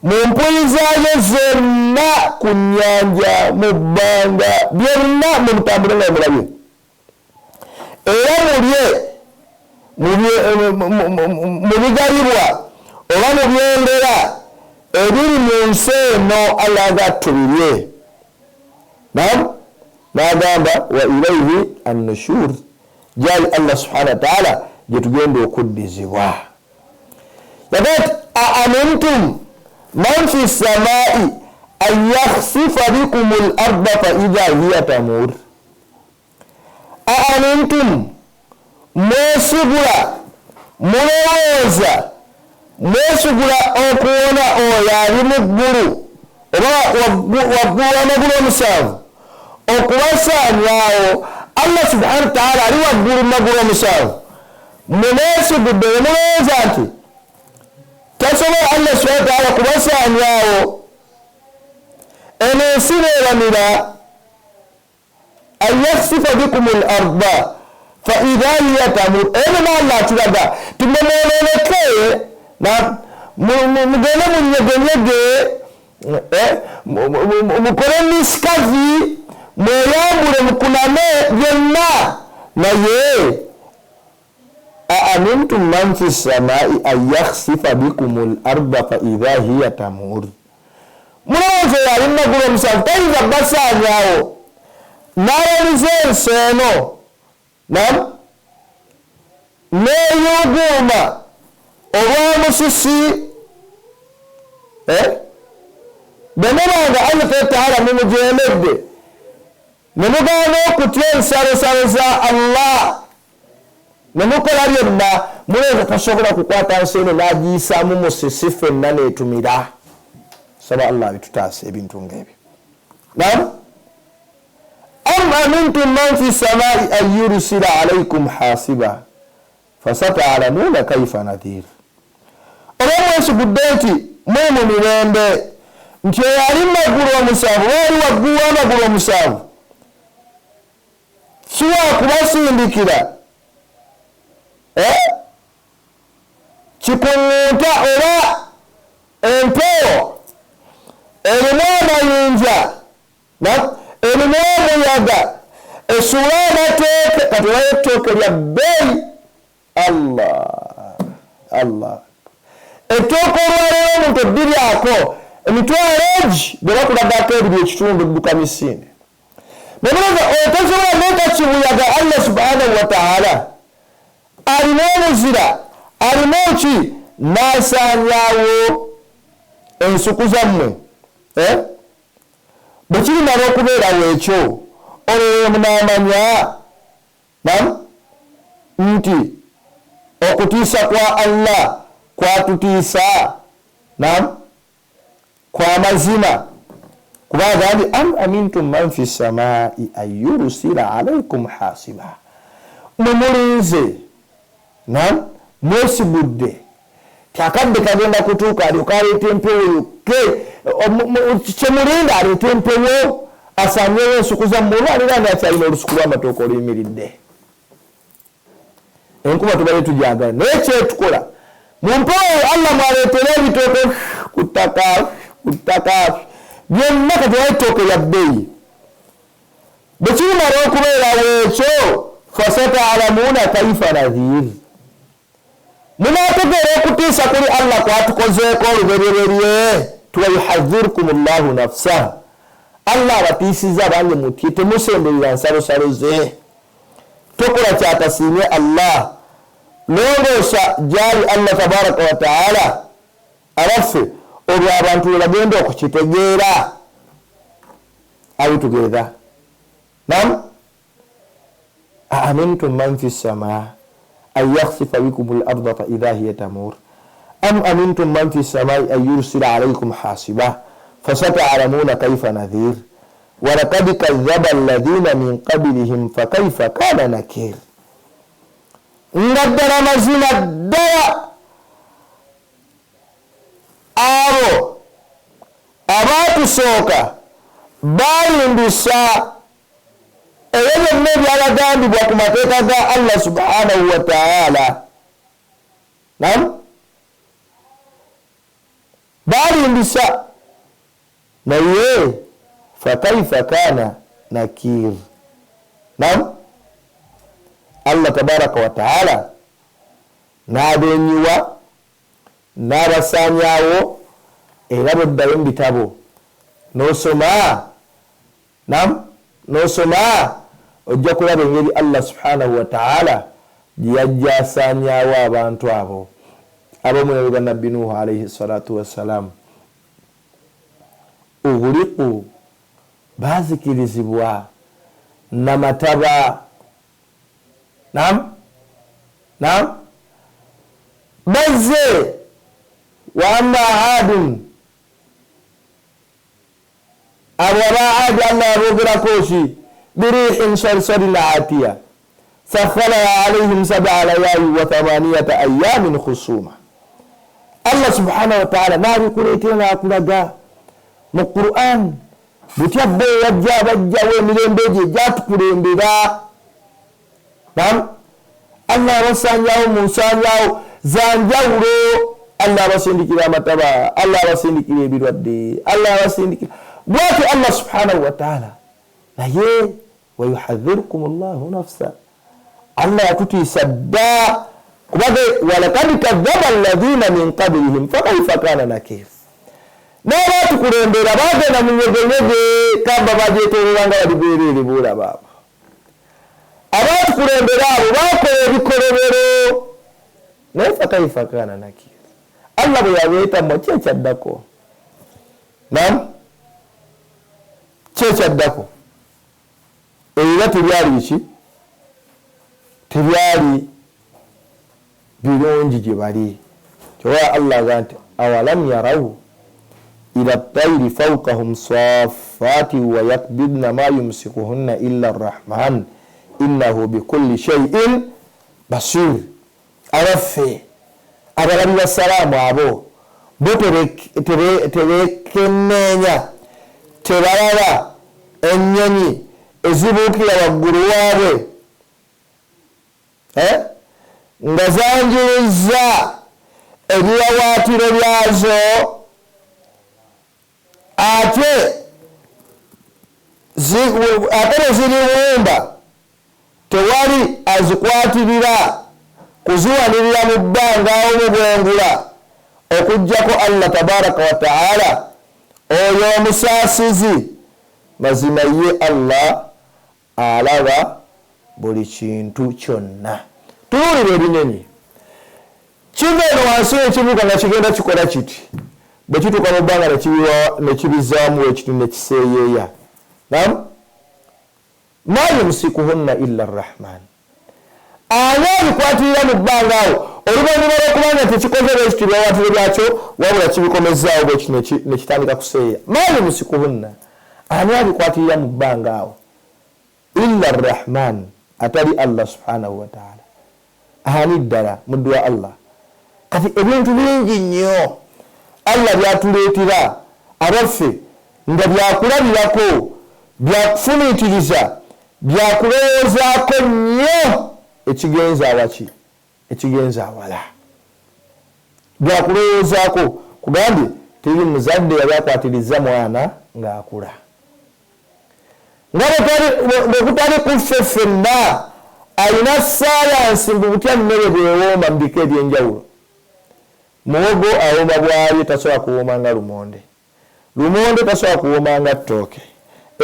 mu mpuyi zaayo zonna, ku nnyanja, mu bbanga, byonna mumutambule nga mulabye. Era mulye mu bigalibwa oba mu byendera ebiri mu nsi eno Allah aga tubirye. Naam, n'agamba wa ilayhi an-nushur, gyali Allah subhanahu wa ta'ala gye tugenda okuddizibwa. Yagamba nti aamintum man fi ssamaa'i an yakhsifa bikum al-arda fa idha hiya tamur. Aamintum, mwesigula, mulowooza, mwesigula okuwona oyo ali mu ggulu oba waggulu w'amagulu omusanvu okubasaanyaawo. Allah subhanahu wa ta'ala ali waggulu mu magulu omusanvu, muneesigudde ne mulowooza nti tasobola Allah subhanahu wa ta'ala kubasaanyaawo. Eno ensi beeramira an yakhsifa bikum al-arda fa idha hiya tamur. Eno n'Allah atulaga ti mwe na mugende munyegenyege, mukole misikavi, mweyambule, mukuname byonna, naye aamintum man fi ssamaa'i an yakhsifa bikum al-arda fa idha hiya tamur. Mulowooza oyo ali mu magulu omusanvu tayinza kubasaanyaawo n'ayaliza ensi eno nam n'eyuuguuma olw'omusisi. Bwe mubanga Allah taala mumujeemedde ne mugaana okutya ensalosalo za Allah ne mukola byonna, mulowooza tasobola kukwata nsi eno n'agiyisaamu musisi ffenna n'etumira. Saba Allah abitutaase ebintu ng'ebyo. Naam, Am amintum man fi samai an yursila alaikum hasiba fasataalamuna kaifa nadhir. Oba mwesigudde nti mwe mu mirembe, nti oyo ali mumaggulu omusanvu oba ali waggulu w'amagulu omusanvu si wakubasindikira kikuŋŋunta oba empewo erimu amayinja, erimu omuyaga, esuula amatooke. Kati wayo ettooke lya bbeeyi. Allah Allah, ettooke olwaleero omuntu oddiryako emitwalo egi bwe bakulagako ebiri ekitundu odduka misinde. Naye otasobola leeta kibuyaga. Allah subhanahu wa taala alina omuzira, alina ki n'asaanyaawo ensuku zammwe. Bwe kirimala okubeerawo ekyo, olwo munaamanya nti okutiisa kwa Allah kwatutiisa kwa mazima. Kuba agambye am amintum man fi samai an yursila alaikum hasiba. Mwe mulinze, mwesigudde ti akadde kagenda kutuuka alyoka aleeta empewo yokke. Kyemulinda aleeta empewo asanyewo ensuku zammwe, olwalira nga akyalina olusuku lw'amatooka oluyimiridde. Enkuba tubadde tujagala, naye kyetukola mu mpewo Allah mwaleetera ebitooke ku ttaka, ku ttaka byonna. Kati waliwo ettooke lya bbeeyi. Bwe kirimala okubeerawo ekyo, fasatalamuuna kaifa nadhir, munaategeera okutiisa kuli Allah kwatukozeeko olubereberye. Wayuhadhirukum llahu nafsah, Allah abatiisiza abange mutye, temusemberera nsalosalo ze. Tokola kyatasiimye Allah, longoosa gyali Allah tabaraka wa taala. Abaffe, olwo abantu lwe bagenda okukitegeera. Are we together? Nam, aamintum man fi ssamaa an yakhsifa bikum larda fa idha hiya tamur am amintum man fi ssamai an yursila alaikum hasiba fasataalamuna kaifa nadhir walakad kadhaba alladhina min qablihim fakaifa kana nakir. Nga ddala mazima ddala abo abaatusooka baalimbisa ebyo byonna ebyabagambibwa ku mateeka ga Allah subhanahu wa taala. Nam, baalimbisa, naye fakaifa kana nakir. Nam, Allah tabaraka wa taala n'abenyiwa n'abasaanyaawo. Era bweddayo mu bitabo n'osoma, nam, n'osoma, ojja kulaba engeri Allah subhanahu wa taala gye yajja asaanyaawo abantu abo ab'omulembe gwa Nabbi Nuhu alaihi salatu wassalamu. Ughriqu, baazikirizibwa namataba. Nam, nam, bazze wa amma adun, abo aba Adi Allah aboogerako ki? Birihin sarsarin atiya sakharaha alaihim sab'a layali wa thamaniyata ayamin khusuma. Allah subhanahu wa taala n'abikuleetera n'akulaga mu Quran butya bo yajja abajjawo emirembe egyo egyatukulembera. Nam, Allah abasanyawo mu nsanyawo zanjawulo. Allah abasindikira amataba, Allah abasindikira ebirwadde, Allah abasindikira bwatyo Allah subhanahu wa taala. Naye wayuhadhirukum llahu nafsa, Allah yatutiisa dda, kubanga walakad kadhaba alladhina min qablihim fakaifa kana nakir. N'abaatukulembera bagenda mu nyegenyege, kamba bagyetoolera nga bali bwereere boolaba. Abo abaatukulembera abo bakola ebikolobero, naye fakaifa kana nakir, Allah bwe yabeetamu ki ekyaddako? Nam, ki ekyaddako? Era tebyali biki? Tebyali birungi gye bali. Kyoba Allah aga nti awalam yarawu ila tairi fawkahum saffat. saffati wa yakbidna ma yumsikuhunna illa arrahman innahu bikulli shay'in basir. Abaffe abalabi ba salaamu abo bo tebekenneenya, tebalaba ennyonyi ezibuukira waggulu waabwe nga zanjuluzza ebiwawaatiro byazo, ate bwe ziriwumba tewali azikwatirira kuziwanirira mu bbanga awo mu bwengula okuggyako Allah tabaraka wa taala oyo omusaasizi. Mazima ye Allah alaba buli kintu kyonna. Tuwulira ebinyonyi kiva eno wansi ekibuuka nga kigenda kikola kiti, bwe kituuka mu bbanga nekibizaamu ekiti nekiseeyeeya. Nam ma yumsikuhunna illa arrahman, ani abikwatirira mu bbanga awo oluvannyuma lw'okubanga tekikoze bwekiti ebiwawaatiro byakyo, wabula kibikomezaawo bwekiti nekitandika kuseeyeeya. Ma yumsikuhunna, ani abikwatirira mu bbanga awo illa arrahman, atali Allah subhanahu wa taala. Ani ddala muddu wa Allah. Kati ebintu bingi nnyo Allah byatuleetera abaffe nga byakulabirako, byakufumiitiriza, byakulowoozaako nnyo ekigenza awaki, ekigenza awala, byakulowoozaako. Kugambye teri muzadde yali akwatiriza mwana ng'akula, nga bwe kutali kuffe ffenna alina sayansi mbu butya mmere bwewooma mu bika ebyenjawulo. Muwogo awooma bwali tasobola kuwooma nga lumonde, lumonde tasobola kuwooma nga ttooke,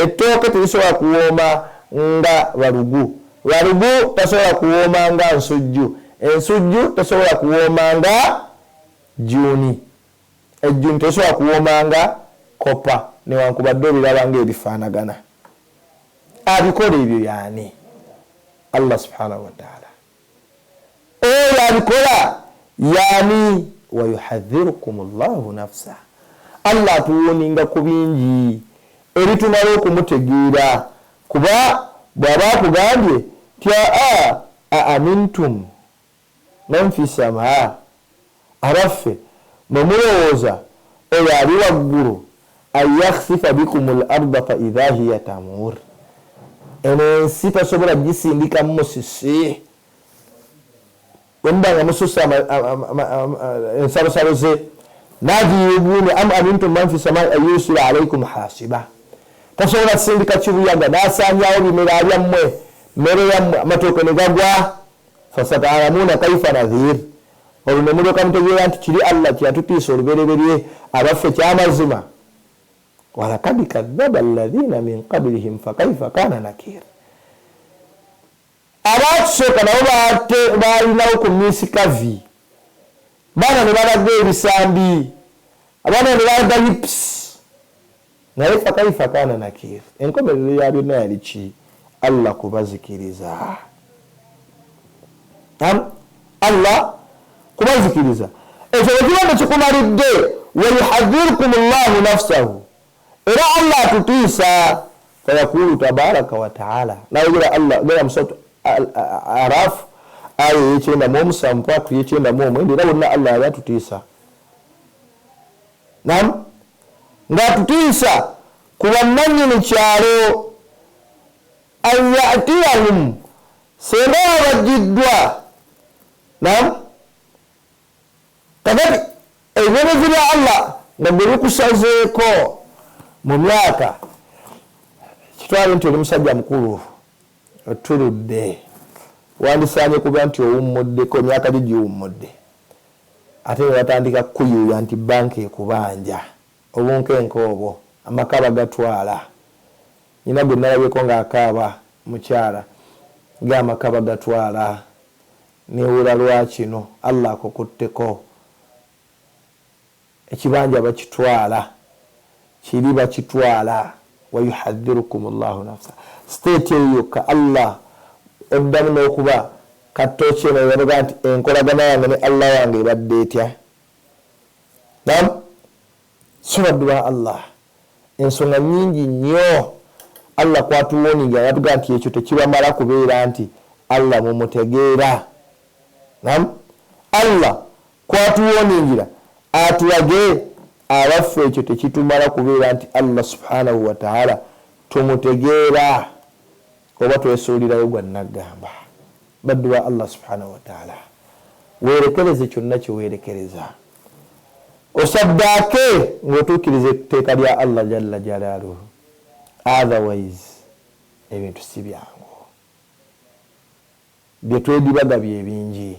ettooke terisobola kuwooma nga balugu, balugu tasobola kuwooma nga nsujju, ensujju tasobola kuwooma nga jjuuni, ejjuuni tesobola kuwooma nga kopa, newankubadde obiraba ng'ebifaanagana. Abikola ebyo yaani? Allah subhanahu wa taala. Oyo abikola yaani? Wayuhadhirukum llahu nafsa, Allah atuwoninga ku bingi ebitumala okumutegeera, kuba bw'aba akugambye ti aa aamintum man fi samaa, abaffe mwe mulowooza oyo ali waggulu an yakhsifa bikum l arda fa idha hiya tamur, eno ensi tasobola gisindikamu musisi bwemuba nga mususa ensalosalo ze nagiyuguumye. Am amintum man fi samai an yursila alaikum hasiba, tasobola kusindika kibuyaga n'asaanyaawo bimera byammwe, mmere yammwe, amatooke ne gagwa. Fasataalamuna kaifa nadhir, olwo ne mulyoka mutegeera nti kiri Allah kyeyatutiisa olubereberye abaffe kyamazima. Walakad kadhaba alladhina min qablihim fakaifa kana nakir, abatusooka nabo balinawo ku misikavi, baana ne balaga ebisambi, abaana ne balaga hips, naye fakaifa kana nakir, enkomerero ya byonna yali ki? Allah kubazikiriza. Allah kubazikiriza. Ekyo bwe kiba tekikumalidde, wayuhadhirukum llahu nafsahu, era Allah atutiisa. Fayakulu tabaraka wa taala, nayogera Allah gera musatu Araf aya ey'ekyenda mu omusanvu mpaka ku y'ekyenda mu omwenda, era wonna Allah yali atutiisa. Nam ng'atutiisa ku bannannyini kyalo, an yatiyahum, senga babajjiddwa. Nam kakati ebibonerezo bya Allah nga gwe bikusazeeko mu myaka, kitwale nti oli musajja mukulu otuludde, wandisaanye kuba nti owummuddeko, emyaka gyo giwummudde, ate ne batandika kukuyuuya nti banka ekubanja obunkenke obwo, amaka bagatwala. Nyina gwe nalabyeko ng'akaaba mukyala ng'amaka bagatwala, newula lwakino Allah akukutteko ekibanja bakitwala, kiri bakitwala. Wayuhadhirukum llahu nafsa, state eyo yokka Allah oddamu n'okuba katooki eno yanoga nti enkolagana yange ne Allah wange ebadde etya. Nam so baddu ba Allah, Ensonga nnyingi nnyo Allah kwatuwoninga yatugaa nti ekyo tekibamala kubeera nti Allah mumutegeera. Nam Allah kwatuwoningira atulage abaffe ekyo tekitumala kubeera nti Allah subhanahu wa ta'ala tumutegeera, oba twesuulirayo gwa naggamba. Baddu ba Allah subhanahu wa ta'ala, weerekereze kyonna kyeweerekereza, osaddaake ng'otuukiriza etteeka lya Allah jalla jalaaluhu, otherwise ebintu si byangu. Bye twedibaga bye bingi,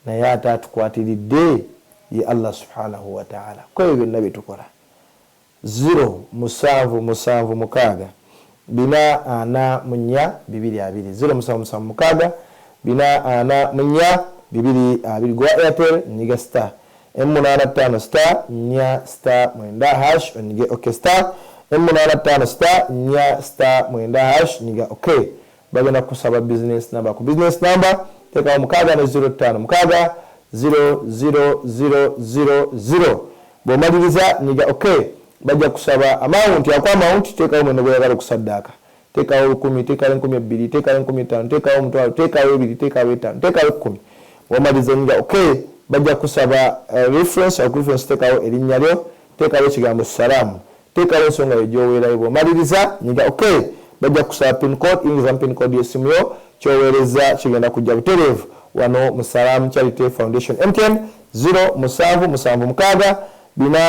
naye ate atukwatiridde ye Allah subhanahu wa ta'ala. Ku ebyo byonna bye tukola. 0 7 7 6 4 4 4 2 2 0 7 7 6 4 4 4 2 2. Gwa Airtel nyiga star M85 star 4 star 9 hash onyige okay star M85 star 4 star 9 hash nyiga okay. Bagenda kusaba business number. Ku business number tekawo 6 ne 05 6 0 0 0 0 0. Bw'omaliriza nyiga okay. Bajja kusaba amount yakwa amount, tekawo mwendo gw'oyagala okusaddaaka, tekawo 10, tekawo 20, tekawo 50, tekawo 50, tekawo 2, tekawo 5, tekawo 10. Bw'omaliriza nyiga okay. Bajja kusaba reference au reference, tekawo erinnya lyo, tekawo ekigambo salaamu, tekawo ensonga yo gy'oweerayo. Bw'omaliriza nyiga okay. Bajja kusaba pin code, ingiza pin code y'essimu yo, ky'oweereza kigenda kujja butereevu wano mu Salaam Charity Foundation. MTN 0 7 7 6 4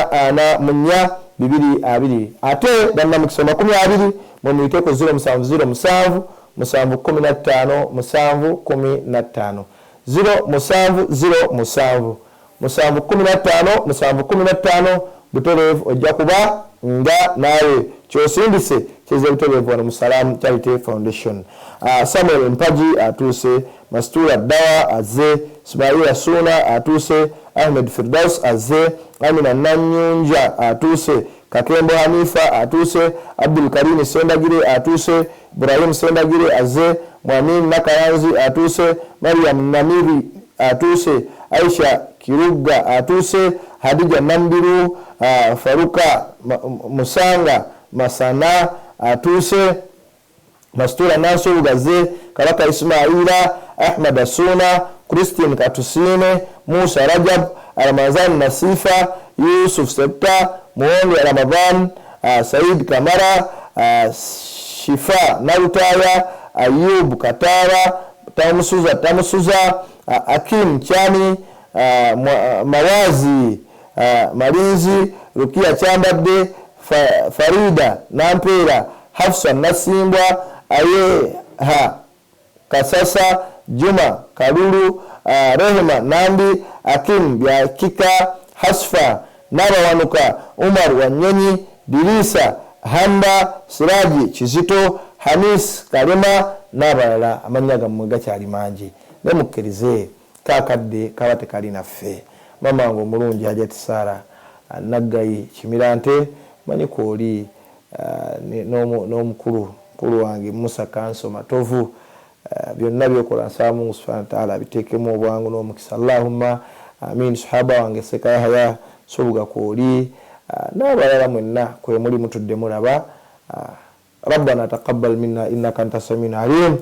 4 4 2 2. Ate bannamukisa 20 mumuyiteko 0 7 0 7 7 15 7 15 0 7 0 7 7 15 7 15 butereevu. Ojja kuba nga naawe kyosindise kize butereevu wano mu Salaam Charity Foundation. Samuel Mpaji atuuse, Mastura Dawa azze, Ismaila Suna atuuse, Ahmed Firdaus azze, Amina Nanyunja atuuse, Kakembo Hanifa atuuse, Abdul Karim Sendagire atuuse, Ibrahim Sendagire azze, Mwamin Nakayanzi atuuse, Mariam Namiri atuuse, Aisha Kiruga atuuse, Hadija Nambiru, Faruka Musanga Masana atuuse, Mastura Nansubuga azze, Kabaka Ismaila, Ahmad Asuna, Christine Katusine, Musa Rajab, Ramazan Nasifa, Yusuf Septa, Muonge Ramadan, Said Kamara, Shifa Narutaya, Ayub Katara, Tamusuza Tamusuza, Akim Chani, Mawazi Malinzi, Rukia Chambadde, Farida Nampera, Hafsa Nasimbwa, Ayeha Kasasa, Juma Kalulu, Rehema Nambi, Akim Byakika, Hasfa Nabawanuka, Umar Wanyonyi, Dirisa Hamba, Siraji Kizito, Hamis Kalema n'abalala. Amannya gammwe gakyali mangi, ne mukkirize kakadde kaba tekali naffe. Mama wange omulungi Hajati Sara Naggayi Kimirante, manyi kwoli n'omukulu mukulu wange Musa Kanso Matovu, byonna byokola nsaba Mungu subhanahu wa ta'ala abiteekemu obwangu n'omukisa. Allahumma amin. Sahaba wange Seka Yahaya Sobuga kwoli n'abalala mwenna kwe muli mutudde mulaba. Rabbana taqabbal minna innaka anta samiun alim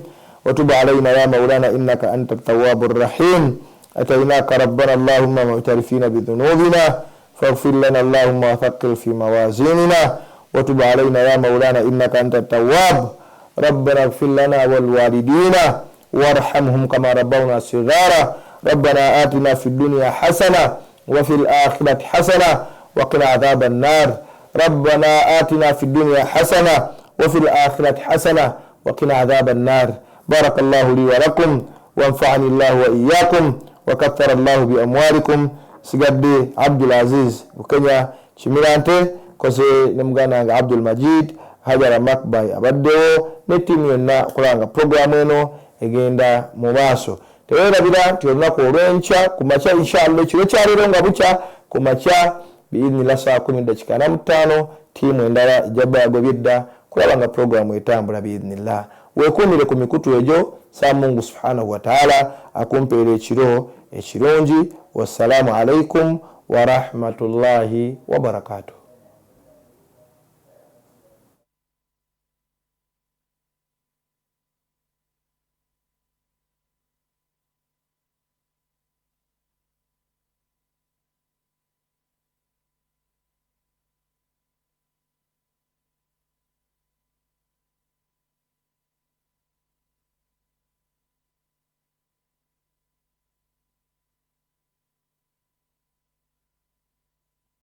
wa tub alayna ya maulana innaka anta tawwabur rahim. Atainaka rabbana allahumma mu'tarifina bidhunubina faghfir lana allahumma wa thaqqil fi mawazinina wa tub alayna ya maulana innaka anta tawwab. Rabbana ighfir lana wal walidina warhamhum kama rabbawna sighara. Rabbana atina fid dunya hasana wa fil akhirati hasana wa qina adhaban nar. Rabbana atina fid dunya hasana wa fil akhirati hasana wa qina adhaban nar. Barakallahu li wa lakum wa anfa'ani Allahu wa iyyakum wa kaththara Allahu bi amwalikum. Sigadde Abdul Aziz Bukenya Kimirante koze ne muganda wange Abdul Majid Hajara Makbai abaddewo ne ttiimu yonna okulaba nga puroguramu eno egenda mu maaso. Teweerabira nti olunaku olw'enkya ku makya inshallah, ekiro kya leero nga bukya ku makya biidhnillah saa 10:45 ttiimu endala ejja bba yagobye dda kulaba nga puroguramu etambula biidhnillah. Weekuumire ku mikutu egyo. Saa Mungu subhanahu wa ta'ala akumpeera ekiro ekirungi. Wassalaamu alaikum warahmatullahi wabarakatuh.